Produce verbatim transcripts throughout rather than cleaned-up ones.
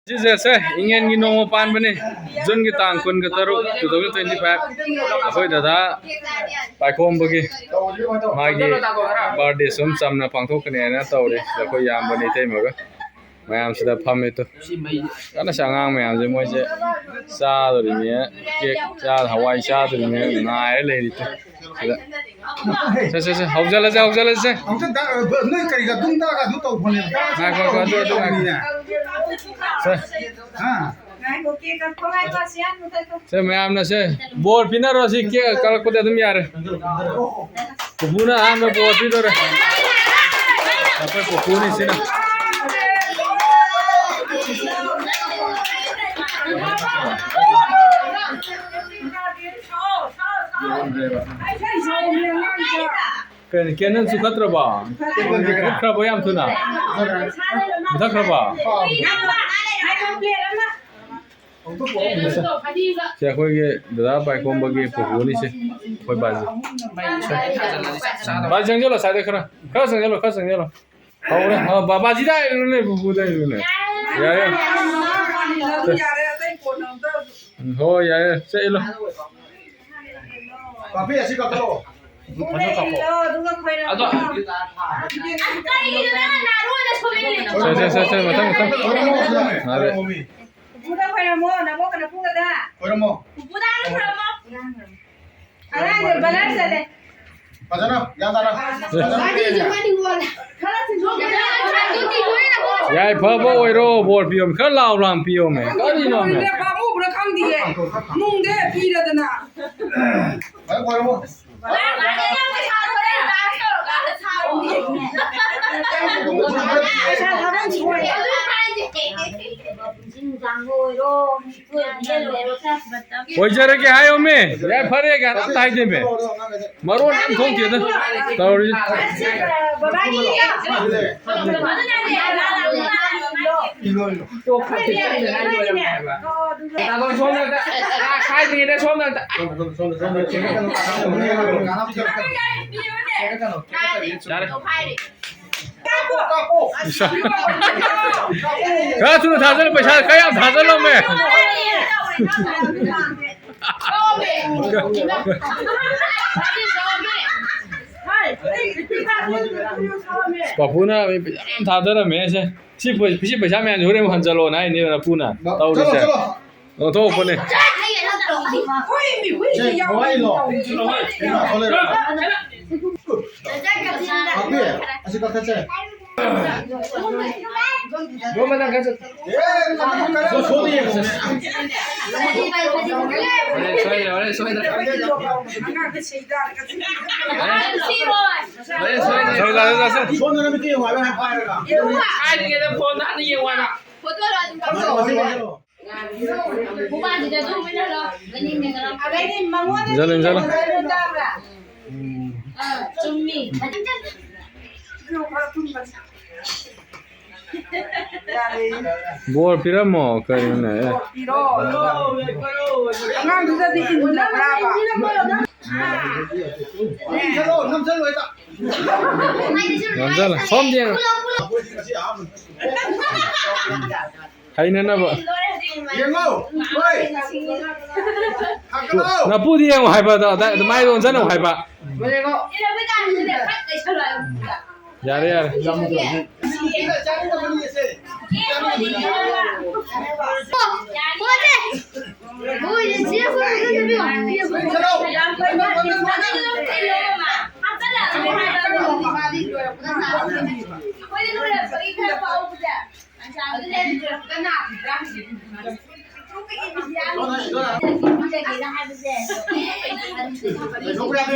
ꯁꯤꯁꯦ ꯁꯦ, ꯏꯪꯉꯦꯟꯒꯤ ꯅꯣꯡꯃ ꯄꯥꯟꯕꯅꯤ, ꯖꯨꯟꯒꯤ ꯇꯥꯡ ꯀꯨꯟꯒ ꯇꯔꯨꯛ, two thousand twenty five꯫ ꯑꯩꯈꯣꯏ ꯗꯗꯥ ꯄꯥꯏꯈꯣꯝꯕꯒꯤ ꯃꯥꯒꯤ ꯕꯥꯔꯗꯦ ꯁꯨꯝ ꯆꯝꯅ ꯄꯥꯡꯊꯣꯛꯀꯅꯤ ꯍꯥꯏꯅ ꯇꯧꯔꯤ꯫ ꯑꯩꯈꯣꯏ ꯏꯌꯥꯝꯕꯅꯤ ꯏꯇꯩꯃꯒ ꯃꯌꯥꯝꯁꯤꯗ ꯐꯝꯃꯤ ꯇꯨ꯫ ꯀꯟꯅꯁꯦ ꯑꯉꯥꯡ ꯃꯌꯥꯝꯁꯦ ꯃꯣꯏꯁꯦ ꯆꯥꯗꯣꯔꯤꯅꯦ, ꯀꯦꯛ ꯆꯥ, ꯍꯋꯥꯏ ꯆꯥꯗꯣꯔꯤꯅꯦ, ꯉꯥꯏꯔ ꯂꯩꯔꯤ ꯇꯨ꯫ ꯁꯤꯗ꯫ ꯁꯦ, ꯁꯦ, ꯁꯦ, ꯍꯧꯖꯤꯜꯂꯁꯦ, ꯍꯧꯖꯤꯜꯂꯁꯦ꯫ ꯑꯝꯇ ꯗ-, ꯅꯣꯏ ꯀꯔꯤꯒ ꯗꯨꯝ ꯗꯥꯒ ꯑꯗꯨ ꯇꯧꯕꯅꯦ? ꯉꯥꯏꯈꯣ, ꯉꯥꯏꯈꯣ, ꯑꯗꯨ, ꯑꯗꯨ ꯉꯥꯏꯈꯣ꯫ ꯁꯦ꯫ ꯍꯥ? ꯉꯥꯏꯈꯣ, ꯀꯦꯛ ꯀꯛꯄ ꯉꯥꯏꯈꯣ, ꯑꯁꯤ ꯍꯥꯟꯅ ꯃꯨꯊꯠꯈꯣ꯫ ꯁꯦ, ꯃꯌꯥꯝꯅ ꯁꯦ, ꯕꯣꯔ ꯄꯤꯅꯔꯣ, ꯁꯤ ꯀꯦꯛ ꯀꯛꯂꯛꯄꯗ ꯑꯗꯨꯝ ꯌꯥꯔꯦ꯫ ꯄꯨꯄꯨꯅ ꯑꯍꯥꯟꯕ ꯕꯣꯔ ꯄꯤꯗꯣꯔꯦ꯫ ꯑꯩꯈꯣꯏ ꯄꯨꯄꯨꯅꯤ ꯁꯤꯅ꯫ ꯀꯩꯅꯣ, ꯀꯦꯟꯗꯜ ꯆꯨꯈꯠꯇ꯭ꯔꯕꯣ? ꯃꯨꯠꯈ꯭ꯔꯕꯣ ꯌꯥꯝ ꯊꯨꯅ? ꯃꯨꯊꯠꯈ꯭ꯔꯕꯣ? ꯁꯦ, ꯑꯩꯈꯣꯏꯒꯤ ꯗꯗꯥ ꯄꯥꯏꯈꯣꯝꯕꯒꯤ ꯄꯨꯄꯨꯅꯤꯁꯦ, ꯑꯩꯈꯣꯏ ꯕꯥꯁꯦ꯫ ꯕꯥ, ꯆꯪꯁꯤꯜꯂꯣ, ꯁꯥꯏꯗ ꯈꯔ, ꯈꯔ ꯆꯪꯁꯤꯜꯂꯣ, ꯈꯔ ꯆꯪꯁꯤꯜꯂꯣ꯫ ꯍꯧꯔꯦ꯫ ꯑ, ꯕꯥ-, ꯕꯥꯖꯤꯗ ꯍꯥꯏꯔꯨꯅꯦ, ꯄꯨꯄꯨꯗ ꯍꯥꯏꯔꯨꯅꯦ꯫ ꯌꯥꯔꯦ꯫ ꯌꯥꯔꯦ, ꯑꯇꯩ ꯀꯣꯟꯅ ꯑꯝꯇ꯫ ꯎꯝ, ꯍꯣꯏ, ꯌꯥꯔꯦ, ꯆꯠꯂꯣ꯫ ꯄꯥꯄꯤ, ꯑꯁꯤ ꯀꯛꯊꯠꯂꯣ꯫ ꯄꯨꯄꯨꯗ ꯏꯜꯂꯣ, ꯑꯗꯨꯒ ꯈꯣꯏꯔꯝꯃꯣ꯫ ꯑꯗꯣ ꯀꯔꯤꯒꯤꯅꯣ ꯅꯪꯅ ꯅꯥꯔꯣꯟꯗ ꯁꯣꯝ ꯏꯜꯂꯤꯗꯣ? ꯁꯦ, ꯁꯦ, ꯁꯦ, ꯁꯦ, ꯃꯊꯪ, ꯃꯊꯪ꯫ ꯌꯥꯔꯦ꯫ ꯄꯨꯄꯨꯗ ꯈꯣꯏꯔꯝꯃꯣ, ꯅꯕꯣꯛꯀ ꯅꯄꯨꯒꯗ꯫ ꯈꯣꯏꯔꯝꯃꯣ꯫ ꯄꯨꯄꯨꯗ ꯍꯥꯟꯅ ꯈꯣꯏꯔꯝꯃꯣ꯫ ꯑꯉꯥꯡꯁꯦ ꯕꯂꯔ ꯆꯠꯂꯦ꯫ ꯐꯖꯅ ꯒ꯭ꯌꯥꯟ ꯇꯥꯅ꯫ ꯌꯥꯏꯐꯕ ꯑꯣꯏꯔꯣ, ꯕꯣꯔ ꯄꯤꯌꯣꯃꯦ꯫ ꯈꯔ ꯂꯥꯎ ꯂꯥꯎ ꯄꯤꯌꯣꯃꯦ꯫ ꯀꯔꯤꯅꯣꯃꯦ? ꯄꯥꯝꯃꯨꯕ꯭ꯔꯥ ꯈꯪꯗꯤꯌꯦ꯫ ꯅꯨꯡꯗꯦ ꯄꯤꯔꯗꯅ꯫ ꯐꯖꯅ ꯈꯣꯏꯔꯝꯃꯣ꯫ ꯑꯣꯏꯖꯔꯒꯦ ꯍꯥꯏꯌꯣꯃꯦ꯫ ꯌꯥꯏ, ꯐꯔꯦ, ꯀꯥꯏꯅ ꯑꯝꯇ ꯍꯥꯏꯗꯦꯃꯦ꯫ ꯃꯔꯣꯟ ꯑꯝ ꯊꯣꯛꯇꯦꯗ ꯇꯧꯔꯤꯁꯦ꯫ ꯁꯣꯝꯗ ꯑꯝꯇ, ꯑ, ꯈꯥꯏꯗ꯭ꯔꯤꯉꯩꯗ ꯁꯣꯝꯗ ꯑꯝꯇ꯫ ꯌꯥꯔꯦ꯫ ꯏꯁꯥ꯫ ꯈꯔ ꯊꯨꯅ ꯊꯥꯖꯤꯜꯂꯨ, ꯄꯩꯁꯥ ꯈꯔ ꯌꯥꯝ ꯊꯥꯖꯤꯜꯂꯣꯃꯦ꯫ ꯄꯥꯄꯨꯅ ꯄꯩꯁꯥ ꯌꯥꯝ ꯊꯥꯗꯔꯝꯃꯦ ꯑꯩꯁꯦ꯫ ꯁꯤ ꯄꯩ-, ꯁꯤ ꯄꯩꯁꯥ ꯃꯌꯥꯝꯁꯦ ꯍꯣꯔꯦꯟ ꯑꯃꯨꯛ ꯍꯟꯖꯜꯂꯣꯅ ꯍꯥꯏꯅꯦꯕ ꯅꯄꯨꯅ꯫ ꯇꯧꯔꯤꯁꯦ꯫ ꯆꯠꯂꯣ, ꯆꯠꯂꯣ꯫ ꯂꯧꯊꯣꯛꯄꯅꯦ꯫ ꯁꯦ, ꯀꯃꯥꯏꯅꯣ? ꯀꯩꯅꯣ, ꯊꯣꯛꯂꯛꯑꯦ꯫ ꯄꯥꯛꯄꯤ, ꯑꯁꯤ ꯀꯛꯊꯠꯁꯦ꯫ ꯁꯣ-, ꯁꯣꯗ ꯌꯦꯡꯉꯣ꯫ ꯍꯣꯔꯦꯟ ꯁꯣꯏꯗ꯭ꯔꯦ, ꯍꯣꯔꯦꯟ ꯁꯣꯏꯗ꯭ꯔꯦ꯫ ꯍꯣꯔꯦꯟ ꯁꯣꯏꯗ꯭ꯔꯦ꯫ ꯁꯣꯝꯗ ꯅꯨꯃꯤꯠꯇ ꯌꯦꯡꯉꯣ ꯍꯥꯏꯕ ꯍꯥꯏꯔꯒ꯫ ꯀꯥꯏꯗꯒꯤꯅꯣ ꯐꯣꯟꯗ ꯍꯥꯟꯅ ꯌꯦꯡꯉꯣ ꯍꯥꯏꯕ꯫ ꯏꯟꯖꯜꯂꯨ, ꯏꯟꯖꯜꯂꯨ꯫ ꯎꯝ꯫ ꯕꯣꯔ ꯄꯤꯔꯝꯃꯣ ꯀꯩꯅꯣꯅꯦ? ꯑꯦ꯫ ꯑꯉꯥꯡꯗꯨꯗꯗꯤ ꯏꯟꯗꯕ꯭ꯔꯥꯕ? ꯅꯝꯁꯜꯂꯣ, ꯅꯝꯁꯜꯂꯣ ꯍꯦꯛꯇ꯫ ꯅꯝꯁꯜꯂꯣ꯫ ꯁꯣꯝꯗ ꯌꯦꯡꯉꯣ꯫ ꯍꯩꯅꯅꯕ꯫ ꯌꯦꯡꯉꯣ꯫ ꯍꯣꯏ꯫ ꯅꯄꯨꯗꯤ ꯌꯦꯡꯉꯣ ꯍꯥꯏꯕ, ꯑꯗ, ꯑꯗ, ꯑꯗꯨꯃꯥꯏꯅ ꯑꯣꯟꯁꯤꯟꯅꯧ ꯍꯥꯏꯕ꯫ ꯌꯥꯔꯦ, ꯌꯥꯔꯦ꯫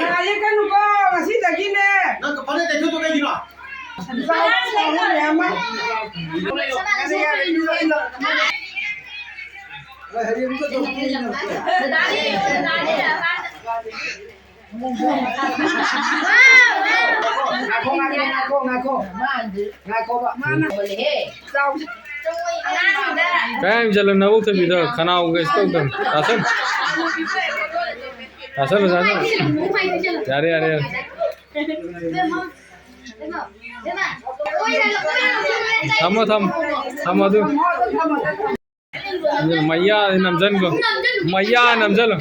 ꯅꯥꯔꯛꯀꯅꯨꯀꯣ, ꯉꯁꯤꯗꯒꯤꯅꯦ꯫ ꯅꯪ ꯐꯅꯦꯛ ꯇꯩꯊꯣꯛꯏꯗꯣ ꯀꯩꯒꯤꯅꯣ? ꯍꯌꯦꯡ ꯑꯃꯨꯛꯀ ꯇꯧꯔꯛꯀꯦ꯫ ꯉꯥꯏꯈꯣ, ꯉꯥꯏꯈꯣ, ꯉꯥꯏꯈꯣ, ꯉꯥꯏꯈꯣ꯫ ꯉꯥꯏꯈꯣꯕ꯫ ꯀꯌꯥꯝ ꯆꯠꯂ ꯅꯕꯨꯛ ꯊꯟꯕꯤꯗꯣ ꯈꯅꯥꯎ ꯀꯩꯁꯨ ꯇꯧꯗꯕꯅꯤ꯫ ꯆꯥꯁꯟ꯫ ꯆꯥꯁꯟ, ꯆꯥꯁꯟ꯫ ꯌꯥꯔꯦ, ꯌꯥꯔꯦ, ꯌꯥꯔꯦ꯫ ꯊꯝꯃꯣ, ꯊꯝꯃꯣ꯫ ꯊꯝꯃꯣ ꯑꯗꯨ꯫ ꯑꯗꯨꯅ ꯃꯌꯥ ꯅꯝꯖꯟꯒꯣ꯫ ꯃꯌꯥ ꯅꯝꯖꯜꯂꯣ꯫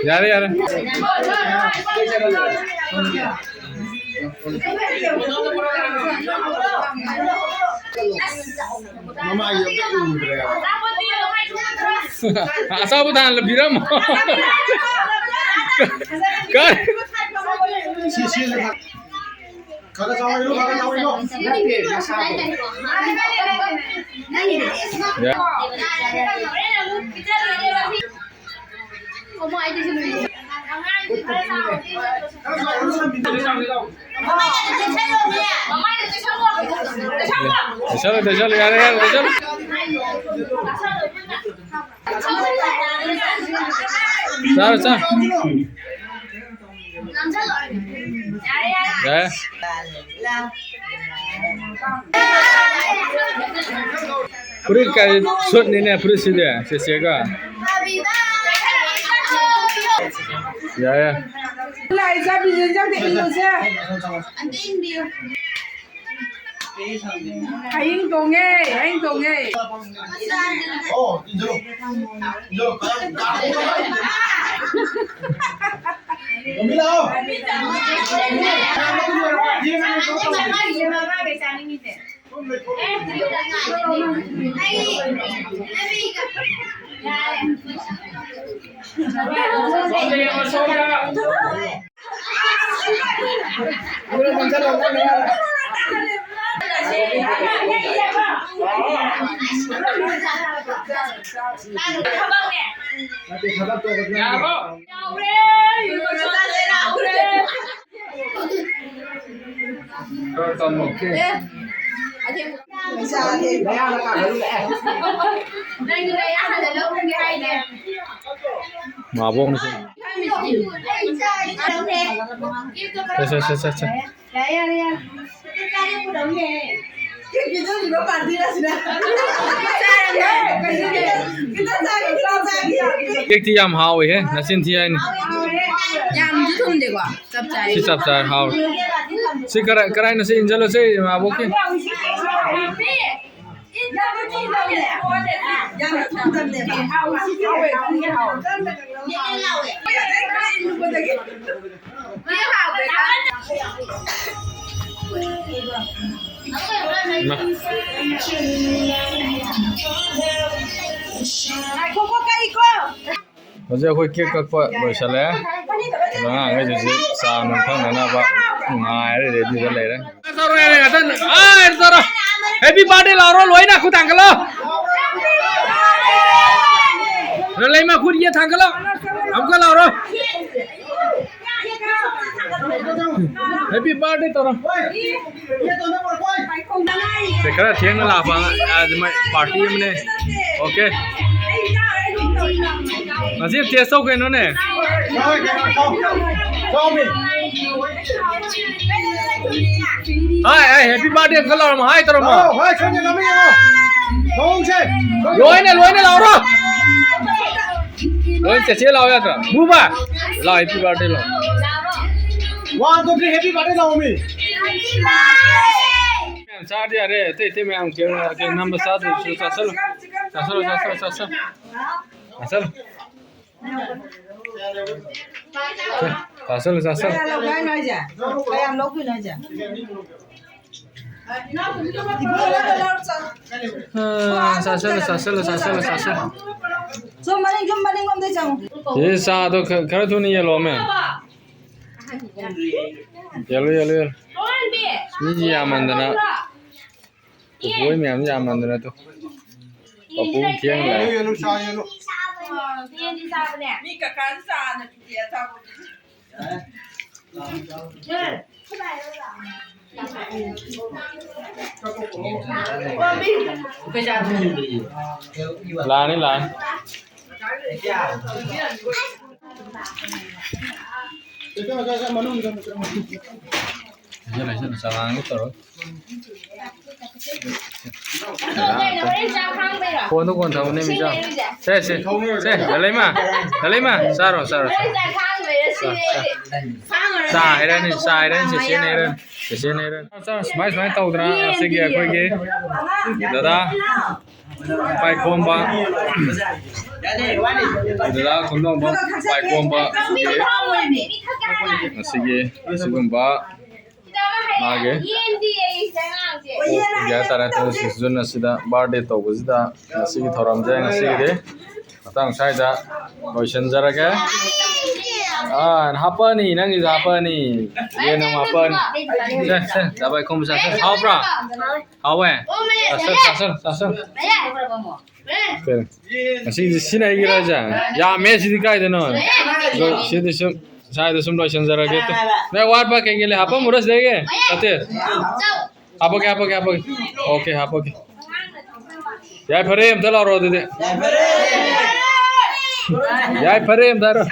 ꯌꯥꯔꯦ, ꯌꯥꯔꯦ꯫ ꯃꯃꯥꯏ ꯑꯝꯇ ꯎꯗ꯭ꯔꯦ꯫ ꯑꯆꯥꯄꯣꯠ ꯍꯥꯟꯅ ꯄꯤꯔꯝꯃꯣ꯫ ꯀꯥꯏ? ꯁꯤ, ꯁꯤ, ꯈꯔ ꯆꯥꯎꯍꯜꯂꯨ, ꯈꯔ ꯆꯥꯎꯍꯜꯂꯨ꯫ ꯅꯠꯇꯦ, ꯃꯁꯥꯗꯣ꯫ ꯌꯥ-, ꯇꯩꯁꯜꯂꯨ, ꯇꯩꯁꯜꯂꯨ, ꯌꯥꯔꯦ, ꯌꯥꯔꯦ, ꯇꯩꯁꯜꯂꯨ꯫ ꯆꯥꯔꯣ, ꯆꯥ꯫ ꯌꯥꯔꯦ꯫ ꯐꯨꯔꯤꯠ ꯀꯥꯏ ꯁꯨꯠꯅꯤꯅꯦ ꯐꯨꯔꯤꯠꯁꯤꯗꯤ, ꯆꯦꯆꯦꯒ꯫ ꯌꯥꯏ, ꯌꯥꯏ꯫ ꯂꯥꯛꯑꯦ, ꯆꯥꯕꯤꯁꯦ, ꯏꯟꯖꯥꯡꯗ ꯏꯜꯂꯨꯁꯦ꯫ ꯍꯌꯦꯡ ꯇꯣꯡꯉꯦ, ꯍꯌꯦꯡ ꯇꯣꯡꯉꯦ꯫ ꯃꯥꯕꯣꯛꯅ ꯁꯨꯝ꯫ ꯁꯦ, ꯁꯦ, ꯁꯦ, ꯁꯦ, ꯁꯦ꯫ ꯌꯥꯔꯦ, ꯌꯥꯔꯦ, ꯌꯥꯔꯦ꯫ ꯄꯤꯖꯔꯤꯕ ꯄꯥꯔꯇꯤꯔ ꯁꯤꯅ? ꯆꯥꯔꯝꯅꯦ꯫ ꯈꯤꯇꯪ ꯆꯥꯒꯦ, ꯈꯤꯇꯪ ꯆꯥꯒꯦ꯫ ꯀꯦꯛꯇꯤ ꯌꯥꯝ ꯍꯥꯎꯋꯤꯍꯦ, ꯅꯆꯤꯟ ꯊꯤ ꯍꯥꯏꯅꯤ꯫ ꯌꯥꯝꯁꯨ ꯊꯨꯝꯗꯦꯀꯣ, ꯆꯞ ꯆꯥꯔꯦ꯫ ꯁꯤ ꯆꯞ ꯆꯥꯔꯦ, ꯍꯥꯎꯔꯦ꯫ ꯁꯤ ꯀꯔꯥꯏ, ꯀꯔꯥꯏꯅꯣ ꯁꯤ ꯏꯟꯖꯜꯂꯣꯁꯦ, ꯏꯃꯥꯕꯣꯛꯀꯤ꯫ ꯌꯥꯝ ꯊꯨꯝꯗꯕꯅꯦꯕ꯫ ꯍꯧꯖꯤꯛ ꯑꯩꯈꯣꯏ ꯀꯦꯛ ꯀꯛꯄ ꯂꯣꯏꯁꯜꯂꯦ꯫ ꯑꯗꯣ ꯑꯉꯥꯡꯈꯩꯁꯨ ꯍꯧꯖꯤꯛ ꯆꯥ ꯅꯨꯡ ꯊꯛꯅꯅꯕ ꯉꯥꯏꯔꯦ, ꯔꯦꯗꯤꯗ ꯂꯩꯔꯦ꯫ ꯇꯧꯔꯣ, ꯌꯥꯔꯦ, ꯉꯥꯛꯇꯪ꯫ ꯑꯥ, ꯇꯧꯔꯣ꯫ ꯍꯦꯄꯤ ꯕꯥꯔꯗꯦ ꯂꯥꯎꯔꯣ, ꯂꯣꯏꯅ ꯈꯨꯠ ꯊꯥꯡꯒꯠꯂꯣ꯫ ꯂꯩꯃ ꯈꯨꯠ ꯌꯦ ꯊꯥꯡꯒꯠꯂꯣ꯫ ꯑꯃꯨꯛꯀ ꯂꯥꯎꯔꯣ꯫ ꯍꯦꯄꯤ ꯕꯥꯔꯗꯦ ꯇꯧꯔꯣ꯫ ꯁꯦ, ꯈꯔ ꯊꯦꯡꯅ ꯂꯥꯛꯄ, ꯑꯗꯨꯃꯥꯏ ꯄꯥꯔꯇꯤ ꯑꯃꯅꯦ꯫ ꯑꯣꯀꯦ꯫ ꯉꯁꯤ ꯇꯦꯁ ꯇꯧ ꯀꯩꯅꯣꯅꯦ꯫ ꯍꯥꯏ, ꯍꯥꯏ, ꯍꯦꯄꯤ ꯕꯥꯔꯗꯦ ꯑꯃꯨꯛꯀ ꯂꯥꯎꯔꯝꯃꯣ, ꯍꯥꯏ ꯇꯧꯔꯝꯃꯣ꯫ ꯂꯥꯎ, ꯍꯣꯏ, ꯁꯣꯝꯗ ꯅꯝꯃ ꯌꯦꯡꯉꯣ꯫ ꯃꯑꯣꯡꯁꯦ꯫ ꯂꯣꯏꯅ, ꯂꯣꯏꯅ ꯂꯥꯎꯔꯣ꯫ ꯂꯣꯏ ꯆꯦꯆꯦ ꯂꯥꯎ ꯌꯥꯗ꯭ꯔꯣ? ꯕꯨꯕꯥ꯫ ꯂꯥꯎ, ꯍꯦꯄꯤ ꯕꯥꯔꯗꯦ ꯂꯥꯎ꯫ One, two, three, ꯍꯦꯄꯤ ꯕꯥꯔꯗꯦ ꯂꯥꯎ ꯃꯤ꯫ ꯃꯌꯥꯝ ꯆꯥꯔꯗꯤ ꯌꯥꯔꯦ, ꯑꯇꯩ ꯑꯇꯩ ꯃꯌꯥꯝ ꯀꯩ, ꯀꯩ ꯅꯝꯕ ꯆꯥꯗ꯭ꯔꯁꯨ ꯆꯥꯁꯜꯂꯨ꯫ ꯆꯥꯁꯜꯂꯨ, ꯆꯥꯁꯜꯂꯨ, ꯆꯥꯁꯜꯂꯨ꯫ ꯆꯥꯁꯜꯂꯨ꯫ ꯆꯥꯁꯜꯂꯨ, ꯆꯥꯁꯜꯂꯨ꯫ ꯀꯌꯥ ꯂꯧꯒꯦ ꯍꯥꯏꯅꯣ ꯍꯥꯏꯁꯦ? ꯀꯌꯥꯝ ꯂꯧꯗꯣꯏꯅꯣ ꯍꯥꯏꯁꯦ? ꯑꯥ, ꯆꯥꯁꯜꯂꯨ, ꯆꯥꯁꯜꯂꯨ, ꯆꯥꯁꯜꯂꯨ, ꯆꯥꯁꯜꯂꯨ꯫ ꯁꯣꯝ ꯃꯅꯤꯡ, ꯁꯣꯝ ꯃꯅꯤꯡꯂꯣꯝꯗ ꯆꯪꯉꯨ꯫ ꯁꯤ ꯆꯥꯗꯣ ꯈ-, ꯈꯔ ꯊꯨꯅ ꯌꯦꯜꯂꯣꯃꯦ꯫ ꯌꯦꯜꯂꯨ, ꯌꯦꯜꯂꯨ, ꯌꯦꯜꯂꯨ꯫ ꯃꯤꯁꯤ ꯌꯥꯝꯃꯟꯗꯅ꯫ ꯄꯨꯄꯨ ꯍꯣꯏ ꯃꯌꯥꯝ ꯌꯥꯝꯃꯟꯗꯅ ꯇꯨ꯫ ꯄꯨꯄꯨ ꯊꯦꯡ ꯂꯥꯛꯑꯦ꯫ ꯌꯦꯜꯂꯨ, ꯌꯦꯜꯂꯨ, ꯆꯥ ꯌꯦꯜꯂꯨ꯫ ꯃꯤ ꯀꯀꯥꯅ ꯆꯥꯅ ꯄꯤꯔꯛꯑꯦ ꯑꯆꯥꯄꯣꯠ꯫ ꯂꯥꯛꯑꯅꯤ, ꯂꯥꯛꯑꯅꯤ꯫ ꯂꯩꯁꯜ, ꯂꯩꯁꯜ, ꯆꯉꯥꯡꯒ ꯇꯧꯔꯒ꯫ ꯐꯣꯟꯗꯣ ꯀꯣꯟ ꯊꯝꯃꯨꯅꯦ, ꯃꯤꯆꯥ꯫ ꯁꯦ, ꯁꯦ, ꯁꯦ, ꯂꯂꯩꯃ, ꯂꯂꯩꯃ, ꯆꯥꯔꯣ, ꯆꯥꯔꯣ, ꯆꯥꯔꯣ꯫ ꯆꯥ ꯍꯩꯔꯅꯤ, ꯆꯥ ꯍꯩꯔꯅꯤ, ꯆꯦꯆꯦꯅ ꯍꯩꯔꯅꯤ, ꯆꯦꯆꯦꯅ ꯍꯩꯔꯅꯤ꯫ ꯆꯥꯔꯣ, ꯁꯨꯃꯥꯏ, ꯁꯨꯃꯥꯏꯅ ꯇꯧꯗꯅ ꯉꯁꯤꯒꯤ ꯑꯩꯈꯣꯏꯒꯤ ꯗꯗꯥ ꯄꯥꯏꯈꯣꯝꯕ, ꯗꯗꯥ ꯈꯨꯟꯗꯣꯡꯕ ꯄꯥꯏꯈꯣꯝꯕ ꯉꯁꯤꯒꯤ ꯑꯁꯤꯒꯨꯝꯕ ꯃꯥꯒꯤ ꯀꯩ ꯍꯥꯏꯇꯥꯔꯦ, twenty six June ꯑꯁꯤꯗ birthday ꯇꯧꯕꯁꯤꯗ ꯉꯁꯤꯒꯤ ꯊꯧꯔꯝꯁꯦ ꯉꯁꯤꯒꯤꯗꯤ ꯃꯇꯥꯡ ꯁ꯭ꯋꯥꯏꯗ ꯂꯣꯏꯁꯤꯟꯖꯔꯒꯦ꯫ ꯑꯥ, ꯍꯥꯞꯄꯛꯑꯅꯤ, ꯅꯪꯒꯤꯁꯨ ꯍꯥꯞꯄꯛꯑꯅꯤ꯫ ꯌꯦꯟ ꯑꯃ ꯍꯥꯞꯄꯛꯑꯅꯤ꯫ ꯁꯦ, ꯁꯦ, ꯗꯥ ꯄꯥꯏꯈꯣꯝꯕ ꯆꯥꯁꯦ꯫ ꯍꯥꯎꯕ꯭ꯔꯥ? ꯍꯥꯎꯋꯦ? ꯆꯥꯁꯜ, ꯆꯥꯁꯜ, ꯆꯥꯁꯜ꯫ ꯀꯩꯅꯣ? ꯉꯁꯤꯗꯤ ꯁꯤꯅ ꯑꯩꯒꯤꯔꯣ ꯍꯥꯏꯁꯦ? ꯌꯥꯝꯃꯦ ꯁꯤꯗꯤ ꯀꯥꯏꯗꯅꯣ? ꯑꯗꯣ ꯁꯤꯗꯤ ꯁꯨꯝ, ꯁ꯭ꯋꯥꯏꯗ ꯁꯨꯝ ꯂꯣꯏꯁꯤꯟꯖꯔꯒꯦ꯫ ꯅꯪ ꯋꯥꯠꯄ ꯀꯩꯀꯩ ꯂꯩ? ꯍꯥꯄꯝꯃꯨꯔꯣ ꯁꯤꯗꯒꯤ꯫ ꯅꯠꯇꯦ꯫ ꯍꯥꯄꯛꯀꯦ, ꯍꯥꯄꯛꯀꯦ, ꯍꯥꯄꯛꯀꯦ꯫ OK, ꯍꯥꯄꯛꯀꯦ꯫ ꯌꯥꯏꯐꯔꯦ, ꯑꯝꯇ ꯂꯥꯎꯔꯣ ꯑꯗꯨꯗꯤ꯫ ꯌꯥꯏꯐꯔꯦ꯫ ꯌꯥꯏꯐꯔꯦ, ꯑꯝꯇ ꯍꯥꯏꯔꯣ꯫